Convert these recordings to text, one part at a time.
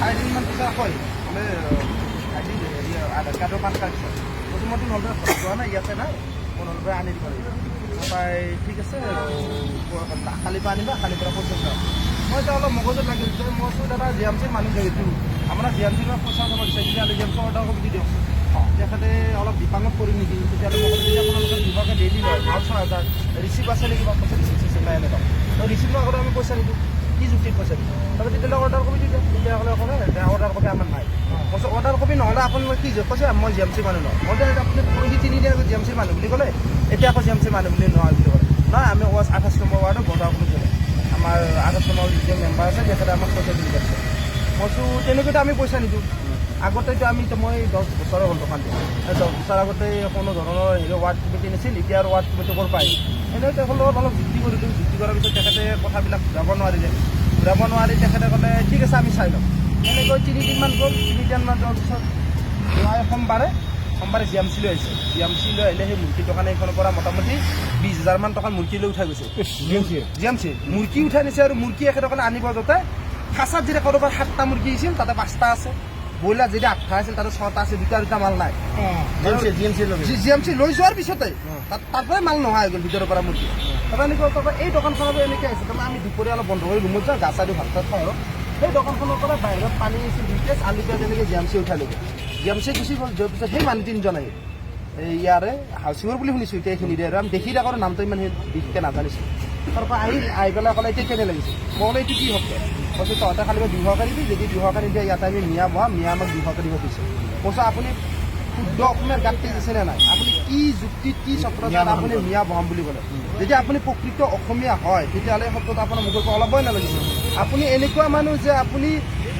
4 দিনমান পিছত আকৌ আহিল, বোলে ভাইটি, হেৰি আধাৰ কাৰ্ড আৰু পান কাৰ্ড দিছে। কৈছোঁ, মইতো নলবাৰী ঘৰত যোৱা নাই, ইয়াতে নাই, মই নলবাৰী আনি দিব লাগিব। তাৰপৰাই ঠিক আছে, কালিৰ পৰা আনিবা, কালিৰ পৰা পইচা উঠাম। মই এতিয়া অলপ মগজত লাগিল যে মই কৈছোঁ, দাদা, জিএমচিৰ মানুহ যিহেতু আপোনাৰ জিএমচিৰ পৰা পইচা উঠাব দিছে, তেতিয়াহ'লে জিএমচি অৰ্ডাৰ কপি দি দিয়কচোন। তেখেতে অলপ বিপাঙত পৰিল নেকি। তেতিয়াহ'লে মই ক'লো, যদি আপোনালোকে 200কৈ ডেইলি লয়, মাহত 6000, ৰিচিপ্ট আছে নেকি বা? কৈছে, ৰিচিপ্ট চিচিপ্ট নাই এনেকুৱা। তো ৰিচিপ্ট আগতে আমি পইচা নিদিওঁ, কি যুক্তিত পইচা দিওঁ? তাৰপিছত তেতিয়াহ'লে অৰ্ডাৰ কপি দি দিয়ক। তেতিয়াহ'লে ক'লে, অৰ্ডাৰ কপি আমাৰ নাই। কৈছোঁ, অৰ্ডাৰ কপি নহ'লে আপোনালোকে কি কৈছে, মই জিএমচি মানুহ নহয়। মই যে আপুনি পৰহি 3 দিন আগত জিএমচিৰ মানুহ বুলি ক'লে, এতিয়া আকৌ জিএমচি মানুহ বুলি নহয় বুলি ক'লে। নহয়, আমি 28 নম্বৰ ৱাৰ্ডৰ বজাৰ কমিটি, আমাৰ 28 নম্বৰ যিটো মেম্বাৰ আছে, তেখেতে আমাক পইচা দি দিছে। কৈছোঁ, তেনেকৈতো আমি পইচা নিদিওঁ। আগতেতো আমি, মই 10 বছৰৰ হ'ল দোকান দিয়া, 10 বছৰ আগতে কোনো ধৰণৰ হেৰি ৱাৰ্ড কমিটি নাছিল, এতিয়া আৰু ৱাৰ্ড কমিটি ক'ৰ পায়? এনেকৈ তেখেতৰ লগত অলপ যুক্তি কৰিলোঁ। যুক্তি কৰাৰ পিছত তেখেতে কথাবিলাক ঘূৰাব নোৱাৰিলে। ঘূৰাব নোৱাৰি তেখেতে ক'লে, ঠিক আছে, আমি চাই ল'ম। এনেকৈ 3 দিনমান গ'ল। 3 দিনমান যোৱাৰ পিছত যোৱা সোমবাৰে সোমবাৰে জিএমচি লৈ আহিছে। জিএমচি লৈ আহিলে সেই মুৰ্গীৰ দোকান এইখনৰ পৰা মোটামুটি 20 হাজাৰমান টকাৰ মুৰ্গী লৈ উঠাই গৈছে। জিএমচি মুৰ্গী উঠাই নিছে। আৰু মুৰ্গী এখেতসকলে আনিব যাওঁতে খাঁচাত যেতিয়া ক'ৰবাত সাতটা মুৰ্গী আহিছিল, তাতে পাঁচটা আছে। ব্ৰইলাৰ যেতিয়া আঠটা আছিল, তাতে ছটা আছে, দুটা দুটা মাল নাই। জিএমচি লৈ যোৱাৰ পিছতে তাত তাৰ পৰাই মাল নোহোৱা হৈ গ'ল ভিতৰৰ পৰা মুৰ্গী। তাৰপৰা এনেকুৱা, তাৰপৰা এই দোকানখনতো এনেকৈ আহিছে। তাৰমানে আমি দুপৰীয়া অলপ বন্ধ কৰি ৰুমত যাওঁ, গা চা ধুই ভাত চাত খাই। আৰু সেই দোকানখনৰ পৰা বাহিৰত পানী আহিছিল 2 কেছ, আলু পিঁয়াজ, এনেকৈ জিএমচি উঠাই লৈ গ'ল। জিএমচি গুচি গ'ল। যোৱাৰ পিছত সেই মানুহ তিনিজন আহিল, এই ইয়াৰে হাউচিঙৰ বুলি শুনিছোঁ এতিয়া এইখিনিৰে। আৰু আমি দেখি থাকোঁ, নামটো ইমান সেই বিশেষকৈ নাজানিছোঁ। তাৰপৰা আহিল, আহি পেলাই ক'লে, এতিয়া কেনে লাগিছে? মই ক'লে, এইটো কি শব্দ? কৈছে, তহঁতে খালি 200কৈ দিবি, যদি 200কৈ নিদিয়ে, ইয়াতে আমি মিয়া বহাম, মিয়া আমাক 200কৈ দিব দিছে। কৈছোঁ, আপুনি শুদ্ধ অসমীয়াৰ গাত তেজ আছে নে নাই? আপুনি কি যুক্তিত, কি চক্ৰান্তত আপুনি মিয়া বহাম বুলি ক'লে? যদি আপুনি প্ৰকৃত অসমীয়া হয়, তেতিয়াহ'লে এই শব্দটো আপোনাৰ মুখৰ পৰা ওলাবই নালাগিছিল। আপুনি এনেকুৱা মানুহ যে আপুনি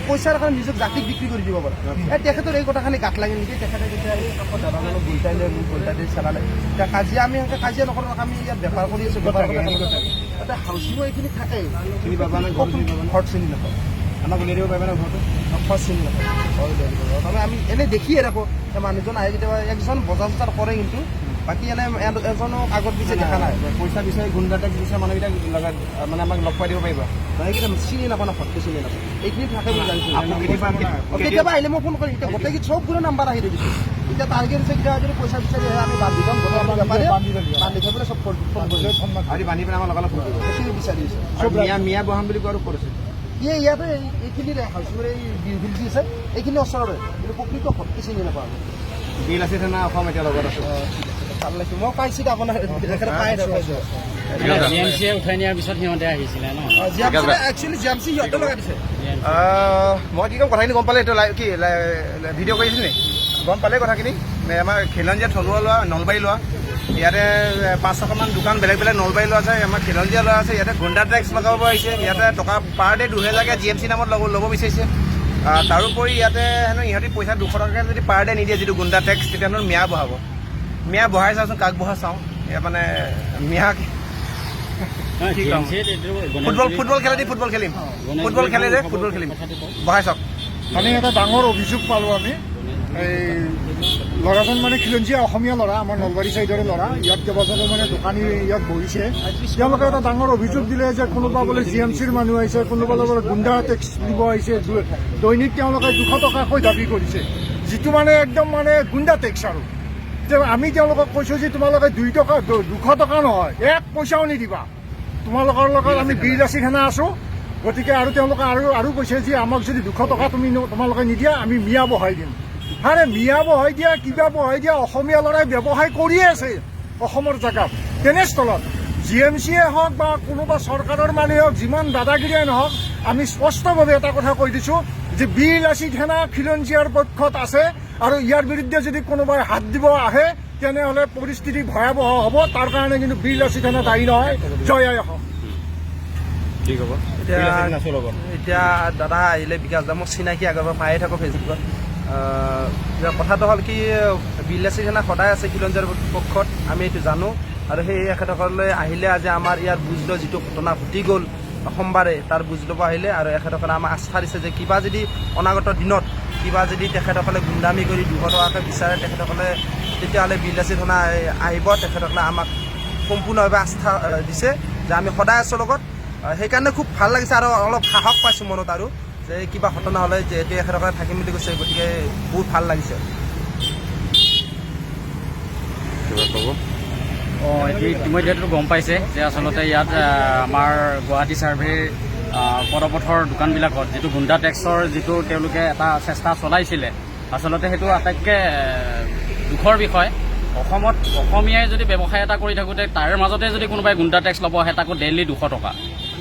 পইচাৰ কাৰণে নিজক জাতিক বিক্ৰী কৰি দিব পাৰে। এই তেখেতৰ এই কথাখিনি গাত লাগিল নেকি, তেখেতে তেতিয়া এই কাষৰ দাদাজনক গল্টাই লৈ মোক গল্টাই দি চেলালে। এতিয়া কাজিয়া, আমি সেনেকৈ কাজিয়া নকৰোঁ, আমি ইয়াত বেপাৰ কৰি আছোঁ। বেপাৰ কৰি তাতে হাউচিঙো এইখিনি থাকে। চিনি পাবা নে ঘৰ? চিনি পাবা নে? ঘৰত চিনি নাপাওঁ। আমাক উলিয়াই দিব পাৰিবা নে ঘৰটো? ঘৰ চিনি নাপাওঁ, ঘৰ উলিয়াই দিব পাৰিব। তাৰমানে আমি এনেই দেখিয়ে থাকোঁ, এই মানুহজন আহে কেতিয়াবা, একজন বজাৰ চজাৰ কৰে, কিন্তু বাকী এনে এজনো আগত পিছে দেখা নাই। পইচা বিচাৰি, গুণ্ডা টেক্স বিচাৰি মানুহকেইটাক লগাই মানে আমাক লগ পাই দিব পাৰিবা? নহয়, সেইকেইটা চিনি নাপাওঁ না, ঘৰটো চিনি নাপাওঁ। এইখিনি থাকে বুলি জানিছোঁ। আকৌ কেতিয়াবা অ, কেতিয়াবা আহিলে মই ফোন কৰিম। এতিয়া গোটেই চববোৰে নাম্বাৰ আহি দিছোঁ। এতিয়া টাৰ্গেট হৈছে, কেতিয়াবা যদি পইচা বিচাৰি আহে, আমি বান্ধি থ'ম। গোটেই আমি বেপাৰী বান্ধি থৈ পেলাই চব ফোন কৰিম। আৰু বান্ধি পেলাই আমাক লগালগ ফোন কৰিব। সেইখিনি বিচাৰি আছে। আৰু মিয়া বহাম বুলি কোৱাটো ক'ত আছে? এই ইয়াতে, এইখিনিৰে হাউচিঙৰ এই বিল যি আছে, এইখিনি ওচৰৰে। কিন্তু প্ৰকৃত ঘৰটো চিনি নাপাওঁ আমি। বীৰ লাচিত সেনা অসম এতিয়া লগত আছে। অ, ঠিক আছে, ভাল লাগিছে। মই পাইছোঁ আপোনাৰ তেখেতে পাই থাকোঁ। জিএমচিয়ে উঠাই নিয়াৰ পিছত সিহঁতে আহিছিলে ন? একচুৱেলি জিএমচি সিহঁতে লগাই দিছে। মই কি ক'ম, কথাখিনি গম পালে। এইটো লাইভ কি ভিডিঅ' কৰিছিল নি? গম পালে কথাখিনি। আমাৰ খিলঞ্জীয়া থলুৱা ল'ৰা, নলবাৰী ল'ৰা, ইয়াতে 500খনমান দোকান বেলেগ বেলেগ নলবাৰী ল'ৰা আছে, আমাৰ খিলঞ্জীয়া ল'ৰা আছে। ইয়াতে গুণ্ডা টেক্স লগাব আহিছে। ইয়াতে টকা পাৰ ডে 2000কৈ জিএমচি নামত ল'ব বিচাৰিছে। তাৰোপৰি ইয়াতে হেনো ইহঁতি পইচা 200 টকাকৈ যদি পাৰ ডে নিদিয়ে, যিটো গুণ্ডা টেক্স, তেতিয়া হেনো মিয়া বহাব। মিয়া বহাই চাওঁচোন, কাক বহা চাওঁ। ইয়াত মানে মিয়া কি ক'ম? ফুটবল ফুটবল খেলে দি ফুটবল খেলিম, ফুটবল খেলে যে ফুটবল খেলিম, বহাই চাওক। মানে এটা ডাঙৰ অভিযোগ পালোঁ আমি। এই ল'ৰাজন মানে খিলঞ্জীয়া অসমীয়া ল'ৰা, আমাৰ নলবাৰী চাইডৰে ল'ৰা। ইয়াত কেইবাজনো মানে দোকানী ইয়াত বহিছে। তেওঁলোকে এটা ডাঙৰ অভিযোগ দিলে যে কোনোবা বোলে জিএমচিৰ মানুহ আহিছে, কোনোবা বোলে গুণ্ডা টেক্স দিব আহিছে। দৈনিক তেওঁলোকে 200 টকাকৈ দাবী কৰিছে, যিটো মানে একদম মানে গুণ্ডা টেক্স। আৰু যে আমি তেওঁলোকক কৈছোঁ যে তোমালোকে 2 টকা, 200 টকা নহয়, এক পইচাও নিদিবা। তোমালোকৰ লগত আমি বীৰ লাচিত সেনা আছোঁ। গতিকে আৰু তেওঁলোকে আৰু কৈছে যে আমাক যদি 200 টকা তোমালোকে নিদিয়া, আমি মিয়া বহাই দিম। আৰে মিয়া বহাই দিয়া, কিবা বহাই দিয়া, অসমীয়া ল'ৰাই ব্যৱসায় কৰিয়ে আছে অসমৰ জেগাত। তেনেস্থলত জিএমচিয়ে হওক বা কোনোবা চৰকাৰৰ মানুহে হওক, যিমান দাদাগিৰিয়ে নহওক, আমি স্পষ্টভাৱে এটা কথা কৈ দিছোঁ যে বীৰ লাচিত সেনা খিলঞ্জীয়াৰ পক্ষত আছে আৰু ইয়াৰ বিৰুদ্ধে যদি কোনোবাই হাত দিব আহে, তেনেহ'লে পৰিস্থিতি ভয়াৱহ হ'ব। তাৰ কাৰণে কিন্তু বীৰ লাচিত সেনা দায়ী নহয়। জয় আই অসম। ঠিক হ'ব। এতিয়া নাচো লগত। এতিয়া দাদা আহিলে, বিকাশ দা, মোক চিনাকি, আগৰ পৰা পায়ে থাকোঁ ফেচবুকত। এতিয়া কথাটো হ'ল কি, বীৰ লাচিত সেনা সদায় আছে খিলঞ্জীয়াৰ পক্ষত, আমি এইটো জানো। আৰু সেই এখেতসকলে আহিলে আজি আমাৰ ইয়াৰ বুজ লৈ, যিটো ঘটনা ঘটি গ'ল সোমবাৰে, তাৰ বুজ ল'ব আহিলে। আৰু এখেতসকলে আমাক আস্থা দিছে যে কিবা যদি অনাগত দিনত কিবা যদি তেখেতসকলে গুণ্ডামি কৰি 200 টকাকৈ বিচাৰে তেখেতসকলে, তেতিয়াহ'লে বীৰ লাচিত সেনা আহিব। তেখেতসকলে আমাক সম্পূৰ্ণভাৱে আস্থা দিছে যে আমি সদায় আছোঁ লগত। সেইকাৰণে খুব ভাল লাগিছে আৰু অলপ সাহস পাইছোঁ মনত আৰু যে কিবা ঘটনা হ'লে যে তেখেতসকলে থাকিম বুলি কৈছে, গতিকে বহুত ভাল লাগিছে। কিবা ক'ব? অঁ, এতিয়া ইতিমধ্যেতো গম পাইছে যে আচলতে ইয়াত আমাৰ গুৱাহাটী ছাৰ্ভেৰ পদপথৰ দোকানবিলাকত যিটো গুণ্ডা টেক্সৰ যিটো তেওঁলোকে এটা চেষ্টা চলাইছিলে, আচলতে সেইটো আটাইতকৈ দুখৰ বিষয়। অসমত অসমীয়াই যদি ব্যৱসায় এটা কৰি থাকোঁতে তাৰ মাজতে যদি কোনোবাই গুণ্ডা টেক্স ল'ব আহে, তাকো ডেইলি 200 টকা,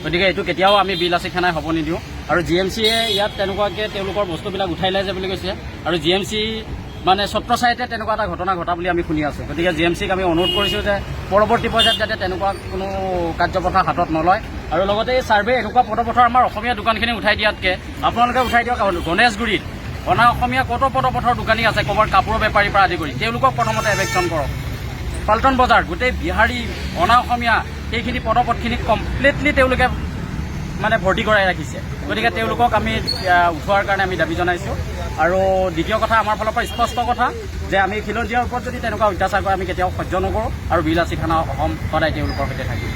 গতিকে এইটো কেতিয়াও আমি বীৰ লাচিত সেনাই হ'ব নিদিওঁ। আৰু জিএমচিয়ে ইয়াত তেনেকুৱাকৈ তেওঁলোকৰ বস্তুবিলাক উঠাই লৈ যায় বুলি কৈছে আৰু জিএমচি মানে ছত্ৰছায়াতে তেনেকুৱা এটা ঘটনা ঘটা বুলি আমি শুনি আছোঁ। গতিকে জিএমচিক আমি অনুৰোধ কৰিছোঁ যে পৰৱৰ্তী পৰ্যায়ত যাতে তেনেকুৱা কোনো কাৰ্যপন্থা হাতত নলয়। আৰু লগতে এই ছাৰ্ভে এনেকুৱা পদপথৰ আমাৰ অসমীয়া দোকানখিনি উঠাই দিয়াতকৈ আপোনালোকে উঠাই দিয়ক গণেশগুৰিত অনা অসমীয়া কত পদপথৰ দোকানী আছে, ক'ৰবাৰ কাপোৰৰ বেপাৰীৰ পৰা আদি কৰি, তেওঁলোকক প্ৰথমতে এভিকশ্যন কৰক। পল্টন বজাৰ গোটেই বিহাৰী, অনা অসমীয়া সেইখিনি পদপথখিনি কমপ্লিটলি তেওঁলোকে মানে ভৰ্তি কৰাই ৰাখিছে। গতিকে তেওঁলোকক আমি উঠোৱাৰ কাৰণে আমি দাবী জনাইছোঁ। আৰু দ্বিতীয় কথা, আমাৰ ফালৰ পৰা স্পষ্ট কথা যে আমি খিলঞ্জীয়াৰ ওপৰত যদি তেনেকুৱা অত্যাচাৰ কৰে, আমি কেতিয়াও সহ্য নকৰোঁ আৰু বীৰ লাচিত সেনা অসম সদায় তেওঁলোকৰ সৈতে থাকিম।